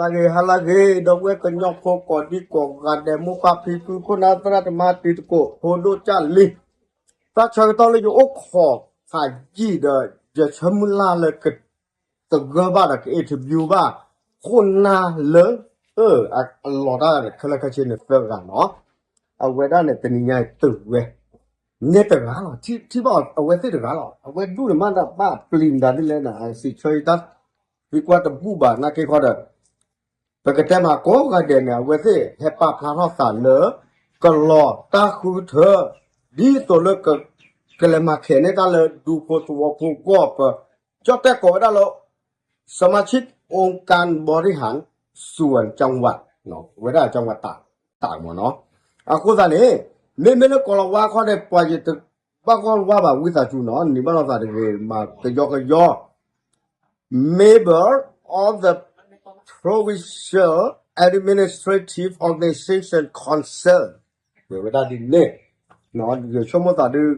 ဟါလၢအဂ့ၤ ဟါလၢအဂ့ၤ ဒီပုၢ်ဝဲၢ်ကညီဖိကိးဒံကိးဂၤဒဲး မိၢ်ပၢ်ဖံဖု ခိၣ်နၢ်သရၣ်သမါ တံၤသကိး ဖိဒိၣ်ကၢ်လံၤ, တၢ်ဆၢကတီၢ်လၢယအိၣ်ခိးဖးယံာ်ဒီး ယဆၢမုၢ်လၢ်လၢကသဂၢၢ်ဘၣ်ဒီးက interview ဘၣ် ခိၣ်နၢ်လၢ အလီၤတၢ်ခဲလၢာ်ခဲဆ့န့ၣ်သၢဂၤနီၤ, အဝဲဒၣ်န့ၣ် တနံၤညါအံၤတုၤဝဲ န့ၢ်တဂၤလီၤ, ထံၣ်ဘၣ်အဝဲသ့ၣ်တဂၤလီၤ, အဝဲဒူၣ်န့ၣ်မးဒီးဘၣ်ပျံၤမတၤဒ်လဲၣ်န့ၣ် စံးဆၢယတၢ်သံကွၢ်တဘူၣ်ဘၣ် နာ်က့ခီဒီး ပကတဲမးကိးဂၤဒဲးန့ၣ် အဝဲသ့ၣ်ဟဲပာ်ဖျါထီၣ်သးလၢ ကလီၤတၢ်ဃုထၢ ဒ်သိးလၢ ကလဲၤမၤခဲးန့ၢ်တၢ်လၢဒူဖိသဝီဖိအဂီၢ် ပကၠီၣ်တဲၣ်ကိးဝဲဒၣ်လၢ สมาชิกองค์การบริหารส่วนจังหวัด ဝဲဒၣ် จังหวัดตาก မ့ၢ်နီၤ, အဃိသတးန့ၣ် မ့မ့ၢ်လၢကိးလၤဝါခီန့ၣ် ပှၤယတဘၣ်ဂီၢ်ဝါဘၣ် ဝံသးစူၤနီၤ နံၤဘၣ်နီၢ်သးတဂ့ၤ မၤကယီကယီ Member of the Provincial Administrative Organization Council ဝဲဒၣ်ဒ်န့ၣ်, ယဆိကမိၣ်သးဒုး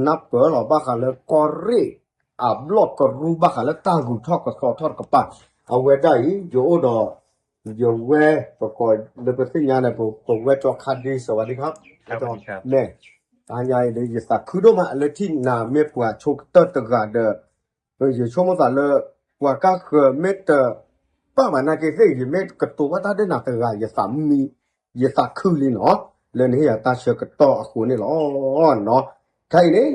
နၢ်ပၢၢ်လီၤဘၣ်ဃးလၢကီၢ်ရ့ၣ်အဘျီၣ်ကရူၢ် ဘၣ်ဃးလၢတၢ်ဂုၤထီၣ်ကစီၤထီၣ်တကပၤ, အဝဲဒၣ်အံၤ ယအိၣ်ဒီး ယဝဲပကိးလၢပသ့ၣ်ညါန့ၣ် ပဝဲကၠီခါဒံ စဝၤဒံခါ မ့ၢ် တဟါညါအံၤ ယသးခုဒိၣ်မးလၢထံၣ်နၤမ့ၢ်ပှၤဆိကတၢၢ်တဂၤဒီး ယဆိကမိၣ်သးလၢ ပှၤကါဃၢၤမ့ၢ်တပာ်ဘၣ်နာ်က့သ့ၣ် ယမ့ၢ်ကတိၤဘၣ်တၢ်ဒဲးနၤတဂၤ ယသးမံ ယသးခုလံနီၤ, လၢနဟ့ၣ်ယၤတၢ်ဆၢကတီၢ်အဃိန့ၣ်လီၤ. ခဲအံၤန့ၣ်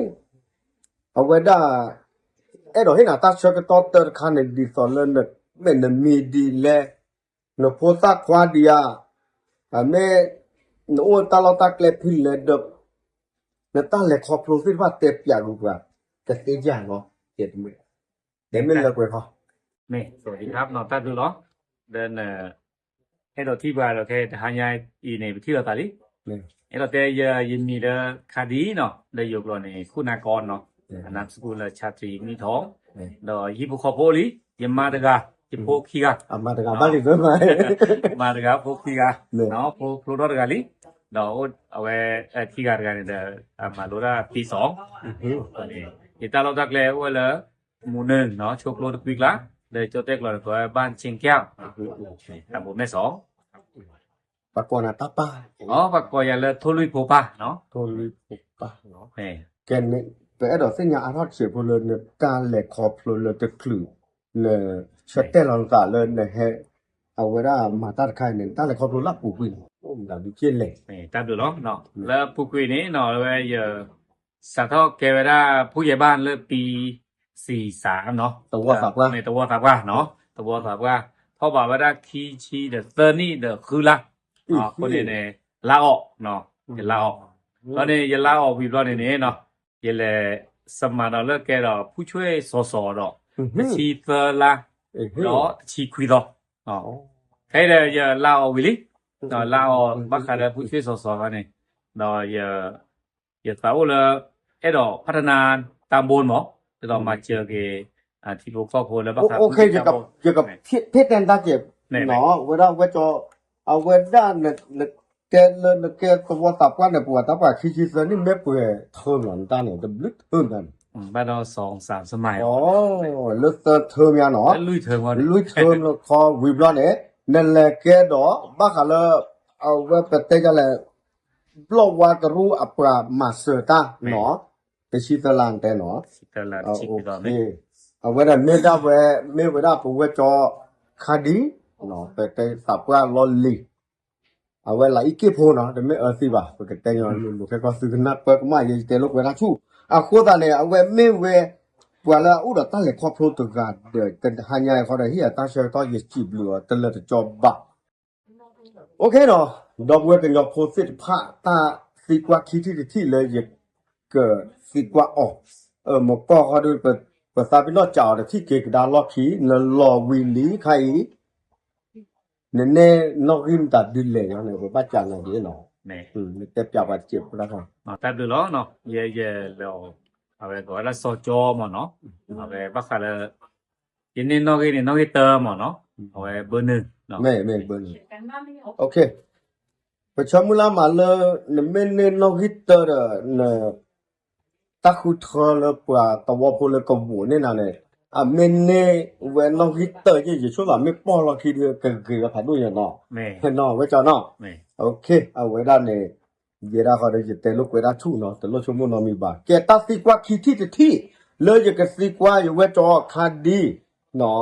အဝဲဒၣ် အဲၣ်ဒိးဟ့ၣ်နၤတၢ်ဆၢကတီၢ်တၢတခါန့ၣ် ဒ်သိးလၢနမ့ၢ်နမံၤဒ်လဲၣ်, နဖိသၣ်ခွါဒံးဧါ, မ့ၢ် နအိၣ်တၢ်လီၢ်တၢ်ကျဲဖဲလဲၣ်ဒီး နတၢ်လဲၤခီဖျိသ့ၣ်တဖၣ်တဲပျးကွံာ်ပှၤ ကသ့ဧါနီၤ, တဲမ့ၢ်လၢပှဲၤခီ မ့ၢ် စဝၤဒံခါ နီၤ တၢ်ဘျုးလီၤ. ဒီးန အဲၣ်ဒိးထံၣ်ပှၤဒီး ခဲတဟါညါအံၤန့ၣ် ပထံၣ်လိာ်သးလံ. အဲၣ်ဒိးတဲ ယမံၤလၢခါဒံနီၤ, ဒီးယိၤကျိာ်န့ၣ် ခိၣ်နၢ်ကီနီၤ, အနၢ်စကူလၢ ဆၣ်တရံးမံထီၣ်, ဒီးယဟံၣ်ဖိဃီဖိလံ, ယမါတဂၤ, ယဖိခံဂၤ, မါတဂၤ ဖိခံဂၤ, ဖိဖျိထီၣ်တဂၤလံ, ဒီးအဝဲခံဂၤတဂၤန့ၣ်ဒီး မၤလိတၢ်သ့စီ, ယတၢ်လီၢ်တၢ်ကျဲအိၣ်ဝဲလၢ မုၢ်နုာ်နီၤ ဆိကျိတကွံကျါ, ဒီးကၠီၣ်တဲၣ်ကျိာ်န့ၣ် ကိးဝဲ ဘၣ်ဆ့ကၠီၣ်, တၢ်ဘိးမဲၢ်စီၤ, ပှၤကိးနၤတၢ်ပၢ်, ပှၤကိးယၤလၢထိၣ်လွံၢ်ဖိပၢ်နီၤ, ထိၣ်လွံၢ်ဖိပၢ်နီၤ, ကဲပအဲၣ်ဒိးသ့ၣ်ညါအါထီၣ်တစဲးဖိလၢနတၢ်လဲၤခီဖျိလၢတချုး နဆၢတဲာ်လီၤနသးလၢနဟဲ အဝဲဒၣ်မၤတၢ်တခါအံၤန့ၣ် နတၢ်လဲၤခီဖျိလၢအပူၤကွံာ်န့ၣ် အိၣ်မတၤဒုးက့လဲၣ်, တၢ်ဘျုးလီၤ. လၢအပူၤကွံာ်န့ၣ်နီၤ ဝဲယ စးထီၣ်ကဲဝဲဒၣ် ဖူယဲၢ်ဘၣ်လၢပံ စံးစးနီၤ, သဝီသးပှၢ်, သဝီသးပှၢ်နီၤ, သဝီသးပှၢ်, ထီၣ်ဘးဝဲဒၣ်ခံဆံဒီးသၢနံၣ်ဒီးဃုလါ, အဃိန့ၣ်န့ၣ် လါအီး, ယလါအီး, ဒီးန့ၣ် ယလါအီးဝံၤဘျီန့ၣ်န့ၣ်နီၤ, ယလဲၤစမၤဒီးလၢကဲဒီး ဖူဆွ့ၣ်စီၤစီၤဒီး တဆံသၢလါ, ဒီးတဆံခွံသီ, ခဲအံၤဒီးယလါအီးဝံၤလံ, လါအီးဘၣ်ဃးလၢဖူဆွ့ၣ်စီၤစီၤခါန့ၣ်, ဒီး ယသးအိၣ်လၢ အဲၣ်ဒိး พัฒนา တၢ်ဘိမး, ဒ်သိးမၤစၢၤက့ၤ ထံဖိကီၢ်ဖိလၢဘၣ်ဃး ဖ့ၣ်တဲနတၢ်ကဲးနီၤ, ဝဲဒၣ်ဝဲကၠီ, အဝဲဒၣ် နကဲလၢနကဲသဝီသးပှၢ်န့ၣ် ပှၤတၢ်ပှၤခံဆံသၢနံၣ် မ့ၢ်ပှဲၤထၢမး နတၢ်န့ၣ် တဘျုးထၢမးန့ၣ်, ဘၣ်ဒီး လၢသၢထၢမးနီၤ, လွံၢ်ထၢမးခီဝံၤဘျီန့ၣ် နလဲၤကဲဒီး ဘၣ်ဃးလၢ အဝဲပတဲဒ်လဲၣ် ဘျီၣ်ဝါကရူၢ်အပှၤမၤစၢၤတၢ်နီၤ, တဆံသၢလါတဲနီၤ, အဝဲဒၣ်မ့ၢ်ဒၣ်ဝဲ မ့ၢ်ဝဲဒၣ်ပဝဲကၠီခါဒံ ပတဲသးပှၢ်လီၢ်လံၤ, အဝဲလၢအံၤက့ၢ်ဖိနီၤ တမ့ၢ်အၢသံဘၣ် ပကတဲညီနုၢ်ခဲကီၢ်သုကနၢ်ပၢၢ်ကမၣ်ယဲ ယတဲလိာ်ကွဲးတၢ်ဆူၣ်, အဃိသတးန့ၣ် အဝဲမ့ၢ်ဝဲ ပှၤလၢအအိၣ်ဒီးတၢ်လဲၤခီဖျိတဂၤဒီး တဟါညါအံၤဃီဒီး ဟ့ၣ်အတၢ်ဆၢကတီၢ် ယစံးဘျုးအီၤတလၢာ်တကီဘၣ် OK နီၤ, ဒီပုၢ်ဝဲၢ်ကညီဖိသ့ၣ်တဖၣ် တၢ်သံကွၢ်ခံထံၣ်တထံၣ်လၢယကသံကွၢ်အီၤ, မကီၢ်ဃီဒီး ပသးပ့ၤနီၣ်စးအီၤတထံၣ်က့ၤကဒါလီၢ်ခံ နလီၤဝံၤလံခါအံၤ, နန့ၢ်နီၣ်ဂံၢ်မတၤဒုးလဲၣ်ညါန့ၣ် ပဘၣ်စးနၤဒ်နီၤ, နတဲပျးပှၤတစဲးဖိတခါ, တၢ်ဘျုးလီၤ, ယဲယလဲၤအီၤ အဝဲကိးဝဲဒၣ်စီၤကၠီမ့ၢ်နီၤ, အဝဲဘၣ်ဃးလၢ ယန့ၢ်နီၣ်ဂံၢ်န့ၣ် နီၣ်ဂံၢ်တၢမ့ၢ်နီၤ, အဝဲဘၢနုာ်, မ့ၢ်ဘၢနုာ်, ပဆၢမုၢ်လၢ်မးလၢ နမ့ၢ်န့ၢ်နီၣ်ဂံၢ်တၢဒီး န တၢ်ဃုထၢလၢပှၤသဝီဖိလၢကဝီၤန့ၢ်နၤန့ၣ် အမ့ၢ်န့ၢ်ဝဲနီၣ်ဂံၢ်တၢၢ်ယဲၢ် ယဆိသးမ့ၢ်ပီၢ်လီၢ်ခံဒီး ကဂ့ၤဝဲဖးဒိၣ်ညါနီၤ, နီၤဝဲကၠီနီၤ, အဝဲဒၣ်န့ၣ် ယဲဒၣ်ဃီဒီး ယတဲလိာ်ကွဲဒၣ်ဆူၣ်နီၤ, တလိၣ်ဆိကမိၣ်နီတမံၤဘၣ်. ကဲတၢ်သံကွၢ်ခံထံၣ်တထံၣ် လၢယကသံကွၢ်ယဝဲကၠီခါဒံနီၤ,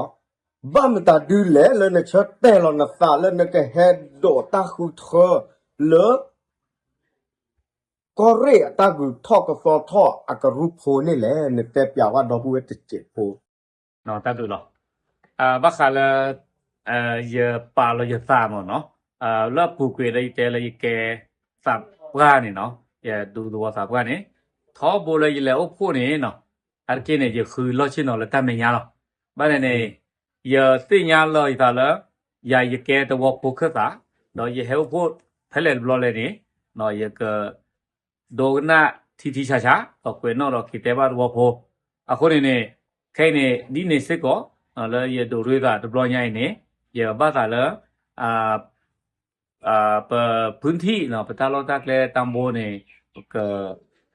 ဘၣ်မတၤဒုလဲၣ် လၢနဆၢတဲာ်လီၤနသးလၢနကဟဲဒိးတၢ်ဃုထၢလၢ ကီၢ်ရ့ၣ်အတၢ်ဂုၤထီၣ်ကသီထီၣ်အကရူၢ်ဖိန့ၣ်လဲၣ်, နတဲပျးဝဲဒီပုၢ်ဝဲၢ်တစဲးဖိ. တၢ်ဘျုးလီၤ. ဘၣ်ဃးလၢ ယပာ်လီၤယသးမ့ၢ်နီၤ, လၢအပူၤကွံာ်လၢယတဲလၢယကဲသးပှၢ်န့ၣ်နီၤ, ယဒူသဝီသးပှၢ်န့ၣ်, ထီဘိလၢယလဲၤအိၣ်ဖှိၣ်န့ၣ်နီၤ, အါတက့ၢ်န့ၣ် ယဃုလီၢ်ဆ့ၣ်နီၤလၢတၢ်မဲာ်ညါလီၤ. ဘၣ်န့ၣ်န့ၣ် ယသ့ၣ်ညါလီၤယသးလၢ ယၤယကဲသဝီဖိခၢၣ်သး, ဒီးယဟဲအိၣ်ဖှိၣ်ဖဲလဲၣ်တဘျီလဲၣ်န့ၣ်, ယက ဒိကနၣ်ထံထံဆးဆး ဒီးကွဲးနီၣ်ဒီးက့ၤတဲဘၣ်သဝီဖိ. အဃိန့ၣ်န့ၣ် ခဲအံၤန့ၣ် ဒ်န့ၣ်စ့ၢ်ကီး လၢယဒိးရ့သးတဘျီညါအံၤန့ၣ် ယဘၣ်သးလၢ ပဖုထံၣ် ပတၢ်လီၢ်တၢ်ကျဲတၢ်ဘိန့ၣ် ပက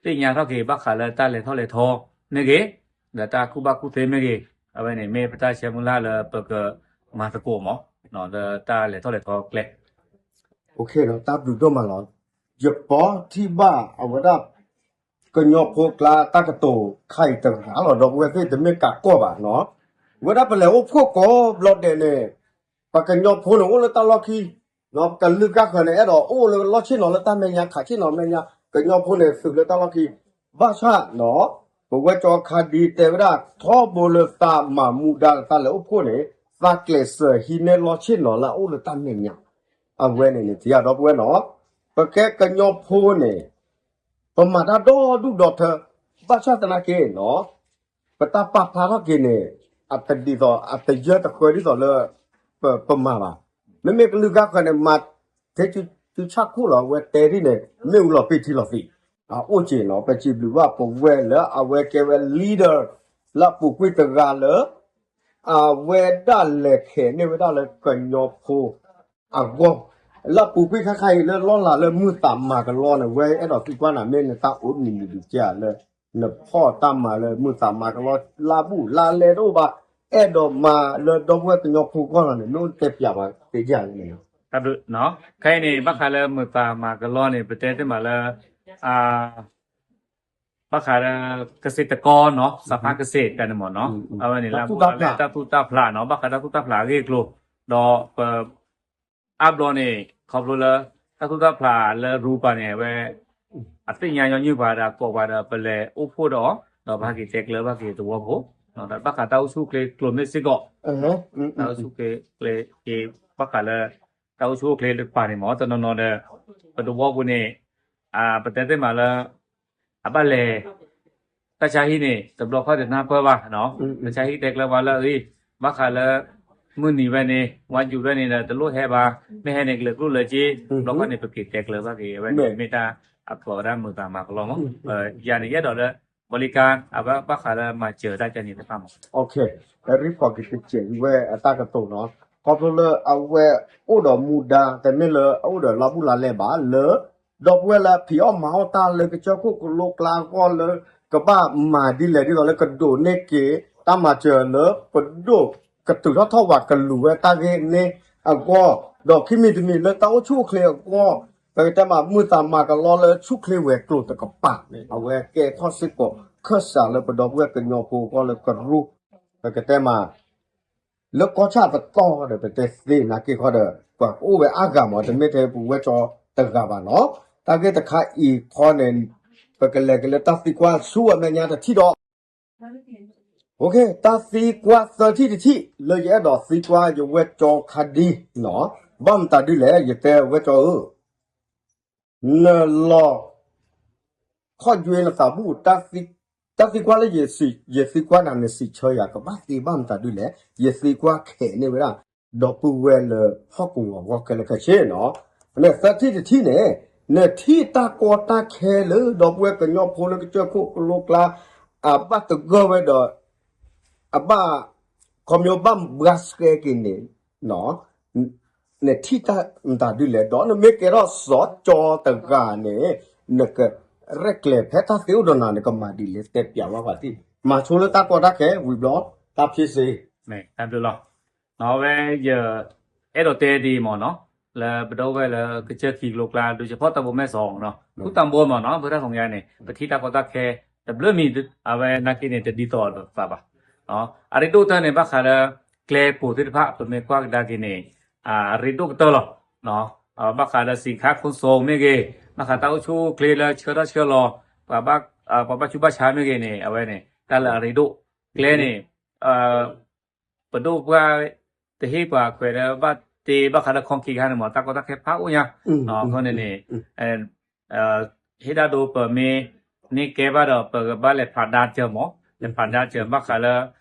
သ့ၣ်ညါထီၣ်က့ၤ ဘၣ်ဃးလၢတၢ်လဲၤထီၣ်လဲၤထီမ့ၢ်ဂ့ၤ, ဒီးတၢ်ကူၣ်ဘၣ်ကူၣ်သ့မ့ၢ်ဂ့ၤ, အဝဲန့ၣ်မ့ၢ်ပတၢ်ဆၢမုၢ်လၢ်လၢပကမၤသကိးမး လၢတၢ်လဲၤထီၣ်လဲၤထီကျဲ တၢ်ဘျုးဒိၣ်မးလီၤ. ယပိာ်ထံၣ်ဘၣ်အဝဲဒၣ် ကညီဖိကျါတၢ်ကတိၤခါအံၤတဂၤလီၤ ဒီပုၢ်ဝဲၢ်သ့ၣ် တမ့ၢ်ကးကီၢ်ဘၣ်နီၤ, ဝဲဒၣ်ပလဲၤအိၣ်ဖှိၣ်ကိးဘျီဒဲးန့ၣ် ပှၤကညီဖိန့ၣ်အိၣ်လၢတၢ်လီၢ်ခံ ကလုာ်ဂၤဃၢၤန့ၣ် အဲၣ်ဒိးအိၣ်လၢလီၢ်ဆ့ၣ်နီၤလၢတၢ်မဲာ်ညါ ခးဆ့ၣ်နီၤမဲာ်ညါ ကညီဖိန့ၣ်သုးလၢတၢ်လီၢ်ခံ ဘၣ်ဆၣ်နီၤ ပဝဲကၠီခါဒံတဲဝဲဒၣ် ထီဘိလၢသးမၤမူဒါလၢသးလဲၤအိၣ်ဖှိၣ်န့ၣ် သးကျဲးစၢးဟံးန့ၢ်လီၢ်ဆ့ၣ်နီၤလၢအအိၣ်လၢတၢ်မဲာ်ညါ အဝဲန့ၣ်န့ၣ် တယၤဒီပုၢ်ဝဲၢ်နီၤ ပကဲကညီဖိန့ၣ် ပမၤတၢ်ဒီဒူၣ်ဒီထၢ ဘၣ်ဆၣ်သနာ်က့နီၤ ပတၢ်ပာ်ဖျါထီၣ်က့ၤန့ၣ် အတဒ်သိး အတယၢတဃၢဒ်သိးလၢ ပမၤဘၣ်. မ့မ့ၢ်ကလုာ်ဂၤဃၢၤန့ၣ် မၤထဲစုဆၣ်ခိၣ်လီၤ အဝဲတဲဒ်န့ၣ် မ့ၣ်အူလီၤပ့ၢ်ထံလီၤသံး အအိၣ်က့ၤနီၤ ပစံးဘျုးဘၣ်ပဝဲလၢအဝဲကဲဝဲ leader လၢအပူၤကွံာ်တဂၤလၢ အဝဲဒၣ်လဲၤခဲးန့ၢ်ဝဲဒၣ်လၢကညီဖိအဂီၢ် လၢအပူၤကွံာ်ခါခါအံၤလၢလီၢ်လၤလၢမုၢ်သးမၤကလီန့ၣ် ဝဲအဲၣ်ဒိးသံကွၢ်နၤမ့ၢ်နတၢ်အိၣ်မုာ်မုာ်ဒုးကဲလၢ နဖီၣ်တၢ်မၤလၢမုၢ်သးမၤကလီလါဘူးလါလဲတအိၣ်ဘၣ် အဲၣ်ဒိးမၤလၢဒီပုၢ်ဝဲၢ်ကညီဖိအဂီၢ်လီၤန့ၣ် မ့ၢ်အိၣ်တဲပျးဘၣ်သ့ယၤန့ၣ် ခဲအံၤန့ၣ် ဘၣ်ဃးလၢမုၢ်သးမၤကလီန့ၣ် ပတဲတ့ၢ်မးလၢ ဘၣ်ဃးလၢ ကစ့းတကီနီၤ စးဖါကစ့းတၢ်န့ၣ်မ့ၢ်နီၤ အဝဲန့ၣ်လၢတၢ်သူၣ်တၢ်ဖျးနီၤ ဘၣ်ဃးတၢ်သူၣ်တၢ်ဖျးအဂ့ၢ်အကျိၤ ဒီးပ အါဘျီန့ၣ် ခီဖျိလၢ တၢ်သူၣ်တၢ်ဖျးလၢရူပၤန့ၣ် အဝဲ အသ့ၣ်ညါညီနုၢ်ပှၤဒီးကိးပှၤဒီး ပလဲၤအိၣ်ဖှိၣ်ဒီး ဒီးပဟဲက့ၤတဲကျၢၤဘၣ်က့ၤသဝီဖိ ဒီးဘၣ်ဃးတၢ်အိၣ်ဆူၣ်အိၣ်ချ့ကျိၤမ့ၢ်စ့ၢ်ကီး တၢ်အိၣ်ဆူၣ်အိၣ်ချ့ ဘၣ်ဃးလၢ တၢ်အိၣ်ဆူၣ်အိၣ်ချ့တကပၤန့ၣ်မ့ၢ် တနီၤနီၤဒီး ပသဝီပူၤန့ၣ် ပတဲသ့ၣ်မးလၢ အဘၣ်လဲၤ တၢ်ဆါဟံၣ်န့ၣ် တဘျီခီၣ်တနၢ်ပၢၢ်ဘၣ်, တၢ်ဆါဟံၣ်တဲကျၢၤပှၤလၢအဂ့ၢ် ဘၣ်ဃးလၢ မုၢ်နံၤဝဲန့ၣ် ဝါယူၤဝဲန့ၣ်ဒီး တလိၣ်ဟဲဘၣ်, မ့ၢ်ဟဲန့ၣ် ကလဲၤကျိၣ်လဲၤစ့, တဘျီခီၣ်န့ၣ် ပက့ၤတဲကျၢၤဘၣ်က့ၤ အဝဲန့ၣ်မ့ၢ်တၢ်အကျိၤဝဲဒၣ်မုာ်သးမၤကလီမး, ယၤန့ၣ် ယအဲၣ်ဒိးလၢ ဘီလံကါ အဘၣ်ဃးလၢမၤစၢၤတၢ်ကန့ၣ်တဖၣ်မး, ရံဖီက့ၤတစဲးဝဲအတၢ်ကတိၤနီၤ, ခီဖျိလၢအဝဲအိၣ်ဒီးမူဒါ တမ့ၢ်လၢအအိၣ်ဒီးလါဘူးလါလဲဘၣ်လၢ ဒီပုၢ်ဝဲၢ်လၢဖံးအီၣ်မၤအီၣ်တၢ်လၢကစၢၢ်ခိၣ်ကလိကျါအဂီၢ်လၢ ကဘၣ်မၤဒ်လဲၣ်ဒ်သိးလၢကဒိးန့ၢ်က့ၤ တၢ်မၤစၢၤလၢပဒိၣ်ကတုၤထီၣ်ထီၣ်ဝဲကလူၤဝဲတၢ်ဂ့ၢ်န့ၣ်အဂီၢ်, ဒီးခံမံၤတမံၤလၢတၢ်အိၣ်ဆူၣ်အိၣ်ချ့အဂီၢ်, ပကတဲမးမုာ်သးမၤကလီလၢဆူၣ်ချ့ဝဲၤကျိၤတကပၤန့ၣ် အဝဲကဲထီၣ်စ့ၢ်ကီး ခၢၣ်စးလၢပဒီပုၢ်ဝဲၢ်ကညီဖိအဂီၢ်လၢကရူၢ်, ပကတဲမး လၢကီၢ်ဆၣ်တတီၤဒီး ပတဲသ့နာ်က့ခီဒီး ပှၤကအိၣ်ဝဲအါဂၤမး တမ့ၢ်ထဲပဝဲကၠီတဂၤဘၣ်နီၤ, တၢ်ဂ့ၢ်တခါအံၤခီန့ၣ် ပကလဲၤက့ၤလၢတၢ်သံကွၢ်ဆူအမဲာ်ညါတထံၣ်ဒီး တၢ်သံကွၢ်သၢထံၣ်တထံၣ် လၢယအဲၣ်ဒိးသံကွၢ်ယဝဲကၠီခါဒံနီၤ, ဘၣ်မတၤဒ်လဲၣ် ယတဲဝဲကၠီဧၢ နလီၤခီၣ်ယွဲနသးဘူၣ်, တၢ်သံကွၢ်လၢယသံကွၢ်နၤ နစံးဆၢယၤ ကဘၣ်သ့ဘၣ်မတၤဒ်လဲၣ်, ယသံကွၢ်ခဲးန့ၢ်ဝဲဒၣ် ဒီပုၢ်ဝဲၢ်လၢဟီၣ်ကဝီၤအဂီၢ်ခဲလၢာ်ခဲဆ့နီၤ, သၢထံၣ်တထံၣ်န့ၣ် နထံၣ်တၢ်ကီတၢ်ခဲလၢ ဒီပုၢ်ဝဲၢ်ကညီဖိလၢကစၢၢ်ခိၣ်ကလိကျါ အဘၣ်သဂၢၢ်ဝဲဒီး အဘၣ် ခီပညီဘၣ်ဘှါဆှဲက့ၤန့ၣ် နထံၣ်တၢ်မတၤဒ်လဲၣ်, ဒီးနမ့ၢ်ကဲထီၣ်စီၤကၠီတဂၤန့ၣ် နကရဲၣ်ကျဲၤဖဲတၢ်သ့အိၣ်ဒီးနၤ နကမၤဒ်လဲၣ် တဲပျးဝဲပှၤသ့ၣ်, မၤဆိလၢတၢ်ကီတၢ်ခဲဝံၤဘျီ, တၢ်ဖံးစ့ တၢ်ဘျုးလီၤ. အဝဲယအဲၣ်ဒိးတဲဒ်အံၤမ့ၢ်နီၤ, လၢပဒီပုၢ်ဝဲၢ်လၢကစၢၢ်ခံကလိကျါ ဒုးစၢဖီၣ်တၢ်ဘိမဲာ်စီၤနီၤ, ထူတၢ်ဘိမ့ၢ်နီၤ ပတၢ်သ့ၣ်ညါန့ၣ် ပထံၣ်တၢ်ကီတၢ်ခဲ တဘျုးမံၤ အဝဲနာ်က့န့ၣ် တဒ်သိးဘၣ်ဘၣ်. အရ့ဒိၣ်ကတၢၢ်န့ၣ် ဘၣ်ဃးလၢ ကျဲပူၤသ့ၣ်တဖၣ် ပမ့ၢ်ကွၢ်ကဒါက့ၤန့ၣ် အရ့ဒိၣ်ကတၢၢ်လီၤ. ဘၣ်ဃးလၢ စံးခါခိၣ်စိမ့ၢ်ဂ့ၤ, ဘၣ်ဃးတၢ်အိၣ်ဆူၣ်အိၣ်ချ့လၢဆှၢထီၣ်ဆှၢလီၤ ပှၤဘၣ်ဆူးဘၣ်ဆါမ့ၢ်ဂ့ၤန့ၣ် အဝဲန့ၣ် တၢ်လၢအရ့ဒိၣ် ကျဲန့ၣ် ပဒိၣ်ပှၢ် တဟ့ၣ်ပှၤခွဲးလၢဘၣ်တ့ ဘၣ်ဃးလၢ concrete ခါန့ၣ်မ့ၢ် တၢ်ကီတၢ်ခဲဖးအိၣ်ညါ, အဃိန့ၣ်န့ၣ် ဟ့ၣ်ဒၣ်ဒိပမ့ၢ်န့ၢ်ကဲဘၣ်ဒီး ပကဘၣ်လဲၤဖးဒါစၢၤမ့ၢ်, လဲၤဖးဒါစၢၤ ဘၣ်ဃးလၢ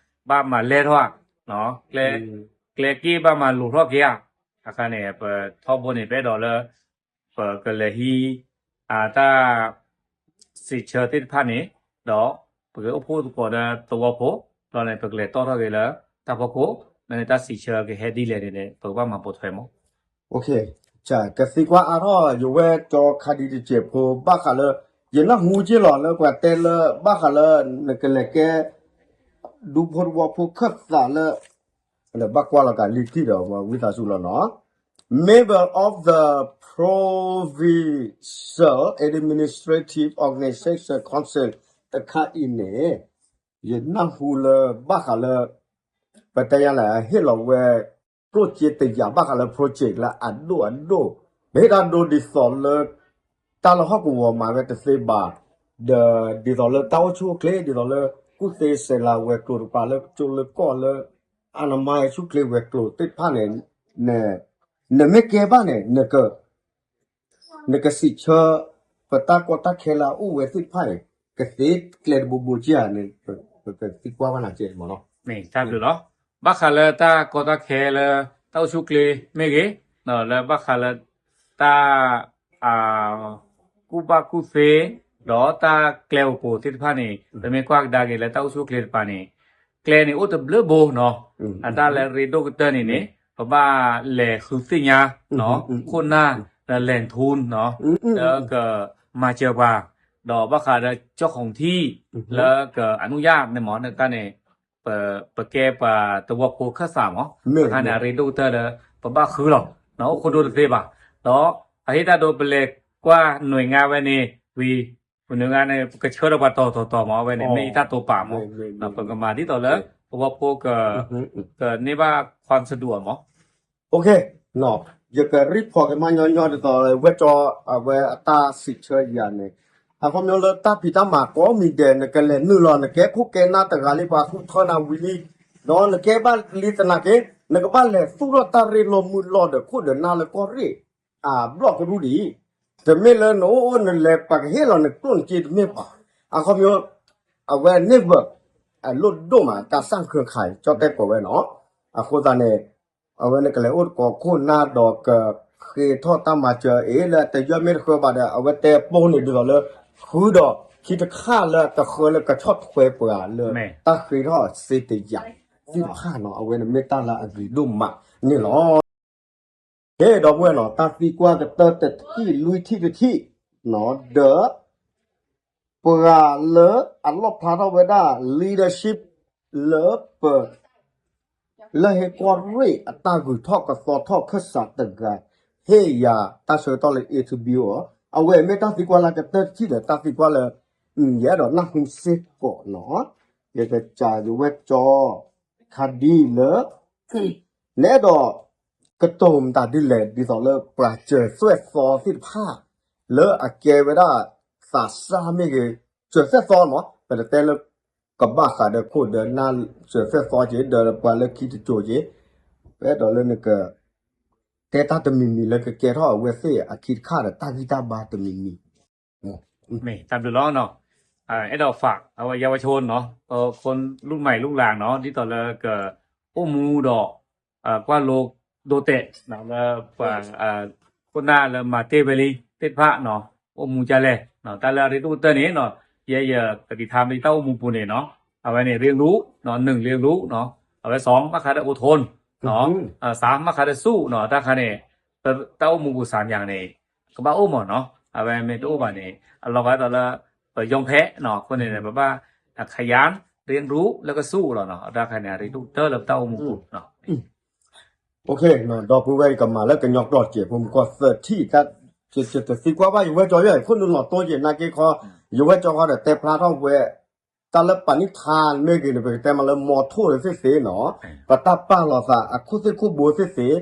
ဘၣ်မၤလဲၢ်ထီၣ်ဧါ, ကျဲက့ၢ်ဘၣ်မၤလိၤထီၣ်က့ၤဧါ, အခါန့ၣ် ပထီဘိန့ၣ် ပအဲၣ်ဒိးလၢ ပကလဲၤဟံး အတၢ် စံးဆၢသ့ၣ်တဖၣ်န့ၣ် ဒီးပကအိၣ်ဖှိၣ်သကိးဒီးသဝီဖိ ဒီးန့ၣ် ပကလဲၤတီၣ်ထီၣ်က့ၤလၢတၢ်ဖီခိၣ်, ဒီးန့ၣ်တၢ်စံးဆၢကဟဲဒ်လဲၣ်န့ၣ် ပကဘၣ်မၤပိာ်ထွဲမး. ကသံကွၢ်အါထီၣ် ယဝဲကၠီခါဒံတစဲးဖိ ဘၣ်ဃးလၢ ယနၢ်ဟူက့ၢ်လီၤလၢပှၤတဲလၢ ဘၣ်ဃးလၢ နကလဲၤကဲ ဒူဖိသဝီဖိခၢၣ်သးလၢ ဘၣ်ကွၢ်လီၤကးလံထံၣ်ဒီး ဝံသးစူၤလီၤနီၤ Member of the Provincial Administrative Organization Council တခါအံၤန့ၣ် ယနၢ်ဟူလၢ ဘၣ်ဃးလၢ ပတဲယါလဲၣ် ဟ့ၣ်လီၤဝဲ ကျိၣ်စ့တယာ် ဘၣ်ဃးလၢ project လၢအဒိၣ်အဒိၣ် ပဟ့ၣ်တၢ်ဒိဒ်သိးလၢ တၢ်လၢဟီၣ်ကဝီၤမၤဝဲတသ့ဘၣ်, ဒီးဒ်သိးလၢတၢ်အိၣ်ဆူၣ်အိၣ်ချ့ ဒ်သိးလၢ ကူၣ်သ့စဲးလၤဝဲၤကျိၤတကပၤလၢကၠိလၢကီၢ်လၢ အနမါဆူၣ်ချ့ဝဲၤကျိၤသ့ၣ်တဖၣ်န့ၣ် နမ့ၢ်ကဲဘၣ်န့ၣ် နကစံးဆၢ ပတၢ်ကီတၢ်ခဲလၢအအိၣ်ဝဲသ့ၣ်တဖၣ်န့ၣ် ကသ့ကျဲတဘိဘိက့ၢ်ဧါန့ၣ် ပကသံကွၢ်ဘၣ်နၤကဲမ့ၢ်နီၤ. တၢ်ဘျုးလီၤ. ဘၣ်ဃးလၢတၢ်ကီတၢ်ခဲလၢ တၢ်အိၣ်ဆူၣ်အိၣ်ချ့မ့ၢ်ဂ့ၤ, ဒီးလၢဘၣ်ဃးလၢတၢ် ကူၣ်ဘၣ်ကူၣ်သ့ ဒီးတၢ်ကျဲအိၣ်ပိာ်သ့ၣ်တဖၣ်န့ၣ် ပမ့ၢ်ကွၢ်ကဒါက့ၤလၢတၢ်အိၣ်ဆူၣ်အိၣ်ချ့တကပၤန့ၣ် ကျဲန့ၣ်အိၣ်တဘျုးဘိနီၤ, အတၢ်လၢအရ့ဒိၣ်ကတၢၢ်န့ၣ်န့ၣ် ပဘၣ်လဲၤဃုသ့ၣ်ညါ ခိၣ်နၢ် လၢ land ထူ လၢကမၤစၢၤပှၤ, ဒီးဘၣ်ဃးဒီးကၠီၣ်ခီၣ်ထံ လၢကအနုၣ်ယၣ်န့ၣ်မ့ၢ်န့ၣ်တၢ်န့ၣ် ပကဲပှၤသဝီဖိခၢၣ်သးမ့ၢ် အခါန့ၣ် အရ့ဒိၣ်ကတၢၢ်လၢ ပဘၣ်ဃုလီၤ အိၣ်ခိၣ်ဒိၣ်တသ့ဘၣ်, ဒီးအဟ့ၣ်တၢ်ဒိပလဲၤကွၢ်နွံဂၤဝဲန့ၣ် ဝံၤ ပနွံဂၤန့ၣ် ပကဆှၢဒီးပှၤတီၤတီၤတီၤမ့ၢ် အဝဲန့ၣ် မ့ၢ်ယတၢ်တိာ်ပာ်မ့ၢ် ပကမၤဒ်သိးလၢ သဝီဖိ ကန့ၢ်ဘၣ် ခွၣ်စဒူၣ်အမ့ၢ် ယကreportက့ၤမးညီညီဒ်သိး ဝဲကၠီ အဝဲအတၢ်စံးဆၢယၤန့ၣ် အခီပညီလၢတၢ်ဖံးတၢ်မၤကိးမံၤဒဲး နကလဲၤနုာ်လီၤ နကဲခိၣ်ကဲနၢ်တဂၤလံပှၤဃုထၢနၤဝံၤလံ, ဒီးနကဲဘၣ်လံသနာ်က့ နကဘၣ်လဲၤသူၣ်ထီၣ်တၢ်ရ့လိာ်မုာ်လိာ်ဒီးခိၣ်ဒီးနၢ်လၢကီၢ်ရ့ၣ် အဘျီၣ်ကရူၢ်ဒံး, တမ့ၢ်လၢနအိၣ်အိၣ်နလဲၤပှၤကဟ့ၣ်လီၤနကျိၣ်နစ့တမ့ၢ်ဘၣ်, အခီပညီ အဝဲန့ၣ်ဘၣ် အလိၣ်ဒိၣ်မး တၢ်စၢ်ခၢခါအံၤ ကၠီတဲကိးဝဲနီၤ, အဃိသတးန့ၣ် အဝဲန့ၣ်ကလဲၤအိၣ်သကိးခိၣ်နၢ်ဒီးကဃ့ထီၣ်တၢ်မၤစၢၤအံၤလၢတယၢၢ်မ့ၢ်တဃၢဘၣ်ဒီး အဝဲတဲပိာ်န့ၣ်ဒ်သိးလၢ ဃုဒီးခံတခါလၢကဃၢလၢကဆီၣ်ထွဲပှၤလၢတၢ်ဃ့ထီၣ်စ့တယာ်သ့ၣ်တဖၣ်နီၤ, အဝဲန့ၣ်မ့ၢ်တၢ်လၢအဂ့ၤဒိၣ်မးန့ၣ်လီၤ. ကဲ ဒီပုၢ်ဝဲၢ်နီၤ တၢ်သံကွၢ်ကတၢၢ်တထံၣ်လွံၢ်ထံၣ်တထံၣ်နီၤ ဒီး ပှၤလၢအလီၣ်ဖျါထီၣ်ဝဲဒၣ် leadership လၢပ လၢဟ့ၣ်ကီၢ်ရ့ၣ်အတၢ်ဂုၤထီၣ်ကသီထီၣ်ခၢၣ်စးတဂၤ ဟ့ၣ်ယၤတၢ်ဆၢကတီၢ်လၢ interview အီၤ, အဝဲမ့ၢ်တၢ်သံကွၢ်လၢကတၢၢ်တထံၣ်ဒီး တၢ်သံကွၢ်လၢ ယအဲၣ်ဒိးနၢ်ဟူစ့ၢ်ကီးနီၤ, ယကစံးယဝဲကၠီ ခါဒ်လၢ နအဲၣ်ဒိး ကတိၤမတၤဒ်လဲၣ် ဒ်သိးလၢပှၤစၢၤသွဲၣ်သီသ့ၣ်တဖၣ် လၢအကဲဝဲဒၣ် သးစၢ်မ့ၢ်ဂ့ၤ, စၢၤသွဲၣ်သီမး ပတတဲလၢ ကဘၣ်ဃးဒီးခိၣ်ဒီးနၢ် စၢၤသွဲၣ်သီက့ၤ ဒီးပှၤလၢခံတစိၤက့ၤ, ပအဲၣ်ဒိးလၢနက တဲတၢ်တမံၤမံၤလၢကကဲထီၣ်အဝဲသ့ၣ်အခံတခါဒီးတၢ်ဂံၢ်တၢ်ဘါတမံၤမံၤ မ့ၢ်တၢ်ဘျုးလီၤနီၤ, အဲၣ်ဒိး ฝาก အဝဲ เยาวชน နီၤ, ခိၣ် รุ่นใหม่ ลูกหลานနီၤ, ဒ်သိးလၢက အိၣ်မူဒီး ကွၢ်လိဒိတဲာ် လၢပှၤ ခိၣ်နၢ်လၢမၤတ့ၢ်ဝဲလံသ့ၣ်တဖၣ်နီၤ, အိၣ်မူဒ်လဲၣ်, တၢ်လၢအရ့ဒိၣ်ကတၢၢ်န့ၣ်နီၤ, ယဲယကသံၣ်ထါမ့ၢ်တၢ်အိၣ်မူပူၤန့ၣ်နီၤ, အဝဲန့ၣ် เรียนรู้နီၤ, หนึ่ง เรียนรู้နီၤ, အဝဲ สอง ဘၣ်ဃးဒီး อดทนနီၤ, สาม ဘၣ်ဃးဒီး สู้နီၤ, တၢ်ခါန့ၣ် တၢ်အိၣ်မူပူၤ สาม อย่างန့ၣ် ကဘၣ်အိၣ်မးနီၤ, အဝဲမ့ၢ်တအိၣ်ဘၣ်န့ၣ် အလီၤဂာ်ဒ်သိးလၢ ပယွမ်းဖဲနီၤ, အဃိန့ၣ် ပဘၣ် ขยัน เรียนรู้ လၢကစူၢ်လီၤနီၤ, အတၢ်ခါန့ၣ် အရ့ဒိၣ်ကတၢၢ်လၢပတၢ်အိၣ်မူပူၤနီၤ. ဒီပုၢ်ဝဲၢ်ကမၤလၢကညီကျိာ်စဲးဖိမုၢ်ကီၢ်သၢထံၣ်, တသံကွၢ်ဘၣ်ယဝဲကၠီယဲၢ် ခိၣ်နူာ်လီၤတိၢ်က့ၤနာ်က့ခီ, ယဝဲကၠီဃီဒီးတဲဖျါထီၣ်ဝဲ တၢ်လၢပာ်နံၣ်ထါမ့ၢ်ဂ့ၤန့ၣ် ပကတဲမးလၢမီထိၣ်သ့ၣ်သ့ၣ်နီၤ, ပတၢ်ပာ်လီၤသးအခိၣ်သ့ၣ်ခိၣ်ဘိသ့ၣ်သ့ၣ်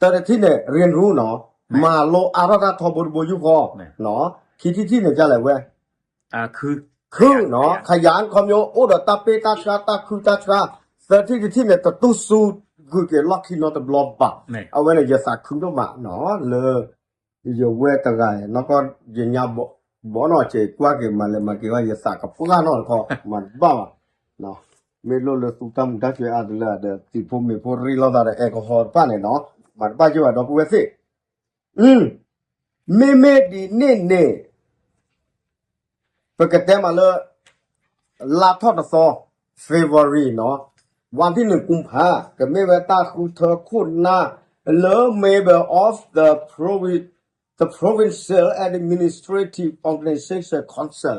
တၢတထံၣ်န့ၣ် เรียนรู้နီၤ, မၤလိအါထီၣ်တၢ်ထီဘိတဘိယူၢ်ဃီ, ခံထံၣ်တထံၣ်န့ၣ် ကလဲၣ်ဝဲ, ခုနီၤ, ขยัน ခီပညီအိၣ်ဒီးတၢ်ပ့ၢ်တၢ်ဆှါတၢ်ခုတၢ်ဆှါ, သၢထံၣ်တထံၣ်န့ၣ် တတူၢ်စူၤဂုာ်က့ၤလီၢ်ခံနီတဘျီဘၣ်, အဝဲန့ၣ် ယသးခုဒိၣ်မးနီၤ, လၢ ယဝဲတဂၤနီၢ်ကီၢ် ယညါဘီနီၢ်စဲးကွၢ်က့ၤမၤလဲၤမၤက့ၤဝဲ ယသးကပှၢ်နီၢ်တခီ မၤတဘၣ်ဘၣ်, မ့ၢ်လိၣ်လၢသူတၢ်မုာ်တၢ်စၢၤအါတလၢဒီး သံးဖိမ့ၤဖိရ့လိာ်သးဒီး แอลกอฮอล์ တဖၣ်န့ၣ်နီၤ, မၤတဘၣ်ယိၣ်ဘၣ်ဒီပုၢ်ဝဲၢ်သ့ၣ်, မ့မ့ၢ်ဒ်န့ၣ်န့ၣ် ပကတဲမးလၢ လါထီၣ်တသီ February နီၤ, ဝါထံၣ်နုာ် กุมภา ကမ့ၢ်ဝဲတၢ်ဃုထၢခိၣ်နၢ် လၢ member of the provi- the Provincial Administrative Organization Council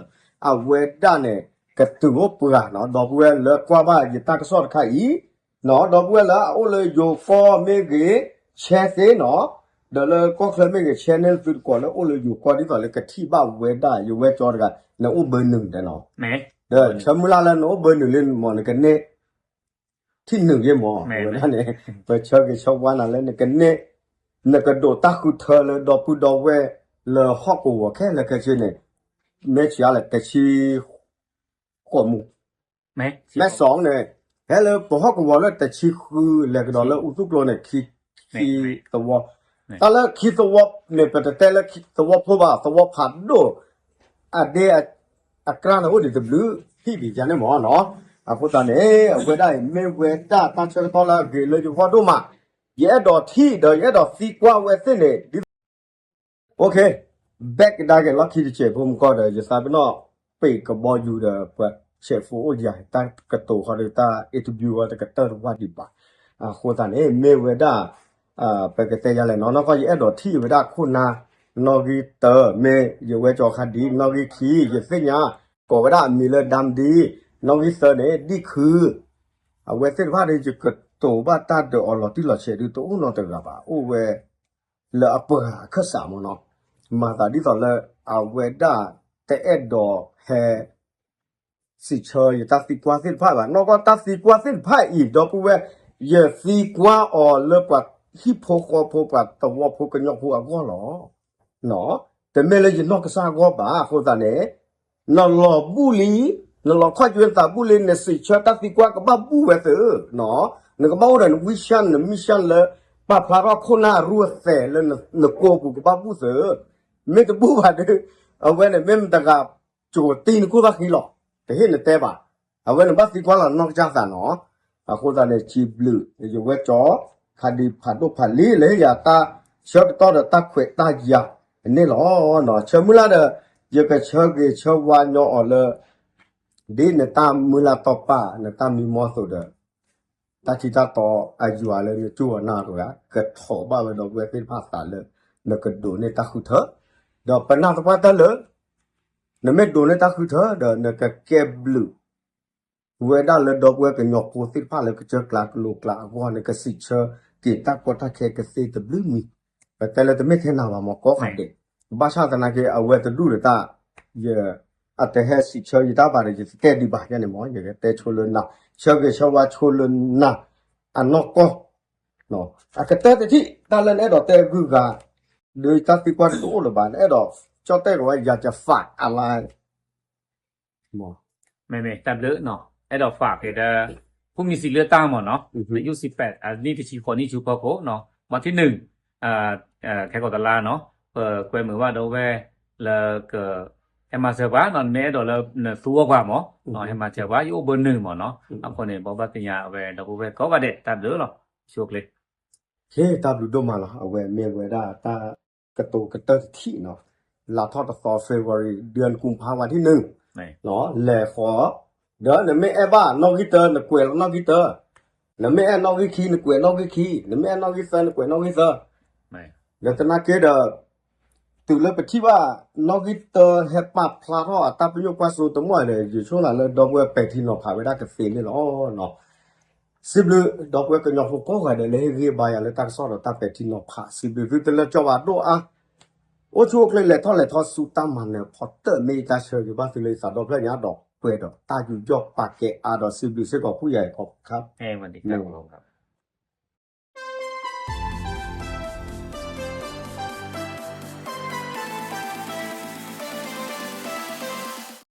အဝဲဒၣ်န့ၣ် ကတုၤအိၣ်ပှၤနီၤ, ဒီပုၢ်ဝဲၢ်လၢကွၢ်ဘၣ်ယတၢ်ကစီၣ်တခါအံၤ နီၤ, ဒီပုၢ်ဝဲၢ်လၢအအိၣ်လၢယိၤကီၢ်မ့ၢ်ဂ့ၤ share သ့နီၤ, ဒီးလၢကီၢ်ချၢမ့ၢ်ဂ့ၤ share န့ၢ်သုတကိးလၢအိၣ်လၢယိၤကီၢ် ဒ်သိးလၢကထံၣ်ဘၣ်ဝဲဒၣ် ယဝဲကၠီတဂၤ နအိၣ်ဘၢနုာ်တဲနီၤ, ဒီးဆၢမုၢ်လၢ်လၢနအိၣ်ဘၢနုာ်လံမး နကန့ၢ် ထံၣ်နုာ်ယ့ၢ်မး, ဝဲဒၣ်န့ၣ် ပဆၢဂ့ၤဆၢဝါနၤလၢနကန့ၢ် နကဒိးတၢ်ဃုထၢလၢဒီပုၢ်ဒီဝဲၢ်လၢဟီၣ်ကဝီၤခဲလၢာ်ခဲဆ့န့ၣ် မ့ၢ်ဆံးအါလဲၣ် တဆံဃိးမူ မဲၢ်စီၣ်န့ၣ် ဟဲလၢပဟီၣ်ကဝီၤလၢတဆံဃု လဲၤကဒီးလၢအူသူၣ်ကျိၤန့ၣ် ခံသဝီ, တၢ်လၢခံသဝီန့ၣ် ပတတဲလၢသဝီဖိဘၣ် သဝီဖးဒိၣ် အဒ့ အကြၢးန့ၣ်အိၣ်ဒံးတဘျုး ဟံၣ်ဒံးယၤန့ၣ်မ့ၢ်နီၤ, အဃိသတးန့ၣ် အဝဲဒၣ်အံၤမ့ၢ်ဝဲဒၣ်တၢ်ဆၢကတီၢ်လၢအဂ့ၤလၢယဂီၢ်ဒိၣ်မး, ယအဲၣ်ဒိးထံၣ်ဒီးယအဲၣ်ဒိးသံကွၢ်ဝဲသ့ၣ်န့ၣ် ဒ်သိး OK, back ကဒါက့ၤလီၢ်ခံတစဲးဖိမုၢ်ကီၢ်ဒီး ယသးပ့ၤနီၣ် ပ့ၤကဘီယူၤဒီး ပှၤဆဲးဖိအိၣ်ယၤ တၢ်ကတိၤဃီဒီးတၢ် interview ဝဲတကတၢၢ်တဝၢ်ဒံးဘၣ်, အဃိသတးန့ၣ် မ့ၢ်ဝဲဒၣ် ပကတဲယၤလဲၣ်နီၤ နီၢ်ကီၢ်ယအဲၣ်ဒိးထံၣ်ဝဲဒၣ်ခိၣ်နၢ် နီၣ်ဂံၢ်တၢ မ့ၢ်ယဝဲကၠီခါဒံး နီၣ်ဂံၢ်ခံ ယသ့ၣ်ညါ ကိးဝဲဒၣ်အမံၤလၢ ဒၢမ်ဒံ နီၣ်ဂံၢ်သၢန့ၣ် ဒံၣ်ခု အဝဲသ့ၣ်တဖၣ်ဒီး ယကတိၤဘၣ်တၢ်ဒီးအီၤလီၤတံၢ်လီၤဆဲးဒုးတအိၣ်နီတဂၤဘၣ် အိၣ်ဝဲ လၢအပှၤအခၢၣ်စးမ့ၢ်နီၤ, မၤသးဒ်သိးလၢ အဝဲဒၣ်တအဲၣ်ဒိးဟဲ စံးဆၢယတၢ်သံကွၢ်သ့ၣ်တဖၣ်ဘၣ်, နီၢ်ကီၢ်တၢ်သံကွၢ်သ့ၣ်တဖၣ်အံၤ ဒီပုၢ်ဝဲၢ် ယသံကွၢ်အီၤလၢပှၤဟံၣ်ဖိဃီဖိ ပှၤသဝီဖိကညီဖိအဂီၢ်လီၤ. တမ့ၢ်လၢယနီၢ်ကစၢ်အဂီၢ်ဘၣ်, အဃိသတးန့ၣ် နလီၤဘူၣ်လံ, နလီၤခီၣ်ယွဲသးဘူၣ်လံ, နစံးဆၢတၢ်သံကွၢ်ကဘၣ်ဘူၣ်ဝဲသု, နကဘၣ်အိၣ်ဒီးန vision န mission လၢ ပာ်ဖျါထီၣ်ခိၣ်နၢ်အရူအသဲးလၢနကိာ်ပူၤကဘၣ်ဘူၣ်သု, မ့ၢ်တဘူၣ်ဘၣ်ဒီး အဝဲန့ၣ်မ့ၢ်မတၤတဂၤ ကၠိၤတံၢ်နခိၣ်သၣ်ဃံလီၤ, တဟ့ၣ်နတဲဘၣ်, အဝဲန့ၣ်ဘၣ်သံကွၢ်လီၤနီၢ်ကစၢ်သးနီၤ, အဃိသတးန့ၣ် စံးဘျုး ယဝဲကၠီ ခါဒံးဖးဒိၣ်ဖးလံၤလၢယၤတၢ်ဆၢကတီၢ်ဒီးတၢ်ခွဲးတၢ်ယာ်န့ၣ်လီၤ. ဆၢမုၢ်လၢ်ဒီး ယကဆၢဂ့ၤဆၢဝါညီအီၤလၢ ဒ်နတၢ်မုၢ်လၢ်တီပာ် နတၢ်မံမီၢ်အသိးဒီး တၢ်ထံတၢ်တီအယွၤလၢနကၠိအီၤနၢ်တဂၤ ကထီၣ်ဘၣ်ဝဲဒီပုၢ်ဝဲၢ်သ့ၣ်တဖၣ်သးလၢ နကဒိးန့ၢ်တၢ်ဃုထၢ, ဒီးပနၢ်သပှၢ်တၢၢ်လၢ နမ့ၢ်ဒိးန့ၢ်တၢ်ဃုထၢဒီး နကကဲဘျုး ဝဲဒၣ်လၢဒီပုၢ်ဝဲၢ်ကညီဖိသ့ၣ်တဖၣ်လၢကစၢၢ်ကျါကလိၤကျါအဂီၢ် နကစံးဆၢက့ၤတၢ်ကီတၢ်ခဲကသ့တဘျုးမံၤ, ပတဲလၢတမ့ၢ်ထဲနၤဘၣ်မ့ၢ်ကီးဃးဒဲး, ဘၣ်ဆၣ်သနာ်က့ အဝဲတဒူၣ်ဒီးတၢ် ယ အတဟဲစံးဆၢယတၢ်ဘၣ်ဒီး ယတတဲဒံးဘၣ်ယဲန့ၣ်မ့ၢ် ယကတဲဆိလၢနၤ, ဆၢဂ့ၤဆၢဝါဆိလၢနၤ အနီၢ်ကီၢ် အကတၢၢ်တထံၣ် တၢ်လၢနအဲၣ်ဒိးတဲဂုၤဂၤ ဒီးတၢ်သံကွၢ်တအိၣ်လၢၤဘၣ် နအဲၣ်ဒိးကၠီၣ်တဲၣ်ကဝဲ ယၤကဖးအလါ မ့ၢ် မ့မ့ၢ်တၢ်ဘျုးနီၤ အဲၣ်ဒိး ฝาก က့ၤဒီး ผู้มีสิทธิ์เลือกตั้ง မ့ၢ်နီၤ อายุสิบแปด အနံၣ်တဆံဃိးနံၣ်ဆူဖီခိၣ်နီၤ วันที่หนึ่ง ခဲကိာ်တလါနီၤ ပကွဲမုာ်ဘၣ်ဒီပုၢ်ဝဲၢ်လၢက ဟဲမၤစၢၤပှၤနီၤ နမ့ၢ်အဲၣ်ဒိးလၢနသူအီၣ်ပှၤမ့ၢ် ဟဲမၤစၢၤပှၤ ယအိၣ်ဘၢနုာ်မ့ၢ်နီၤ အဃိန့ၣ် ဘိးဘၣ်သ့ၣ်ညါအဝဲဒီပုၢ်ဝဲၢ်ကိးဂၤဒဲး တၢ်ဘျုးလီၤ ဆိကျ့ ဟ့ၣ် တၢ်ဘျုးဒိၣ်မးလီၤ အဝဲမ့ၢ်ဝဲဒၣ်တၢ်ကတိၤကတၢၢ်တထံၣ်နီၤ လါထီၣ်တသီ February เดือนกุมภา วันที่หนึ่ง လဲၤဃီၤ ဒီးနမ့ၢ်အဲၣ်ဘၣ်နီၣ်ဂံၢ်တၢ နကွဲးလီၤနီၣ်ဂံၢ်တၢ နမ့ၢ်အဲၣ်နီၣ်ဂံၢ်ခံ နကွဲးနီၣ်ဂံၢ်ခံ နမ့ၢ်အဲၣ်နီၣ်ဂံၢ်သၢ နကွဲးနီၣ်ဂံၢ်သၢ ဒီးသနာ်က့ဒီး တုၤလၢပထံၣ်ဘၣ် နီၣ်ဂံၢ်တၢဟဲပာ်ဖျါထီၣ်အတၢ်ပညိၣ်ကွၢ်စိတမီၢ်န့ၣ် ယဆိကမိၣ်လၢဒီပုၢ်ဝဲၢ်ပဲာ်ထံနီၤဖးဝဲဒၣ်ကသ့န့ၣ်လီၤ. စံးဘျုး ဒီပုၢ်ဝဲၢ်ကညီဖိကိးဂၤဒဲးလၢဟ့ၣ်ဂံၢ်ဘါယၤလၢတၢ်ကစီၣ်ဒီးတၢ်ပဲာ်ထံနီၤဖး စံးဘျုးသုတလၢာ်ကၠီဘၣ်ဒိၣ်အါ အိၣ်ဆူၣ်အိၣ်ချ့လဲၤထီၣ်လဲၤထီဆူတၢ်မၤနၢၤဖီတၢၣ် မ့ၢ်ယတၢ်ဆၢဂ့ၤဘၣ်သုလၢယသးဒီဖျၢၣ်ညါဒီး ပှဲၤဒီးတၢ်ယူးယီၣ်ပာ်ကဲအါဒီး စံးဘျုးစ့ၢ်ကီး ဖူယၤအံၤ ခီခါ မ့ၢ်ဝဲ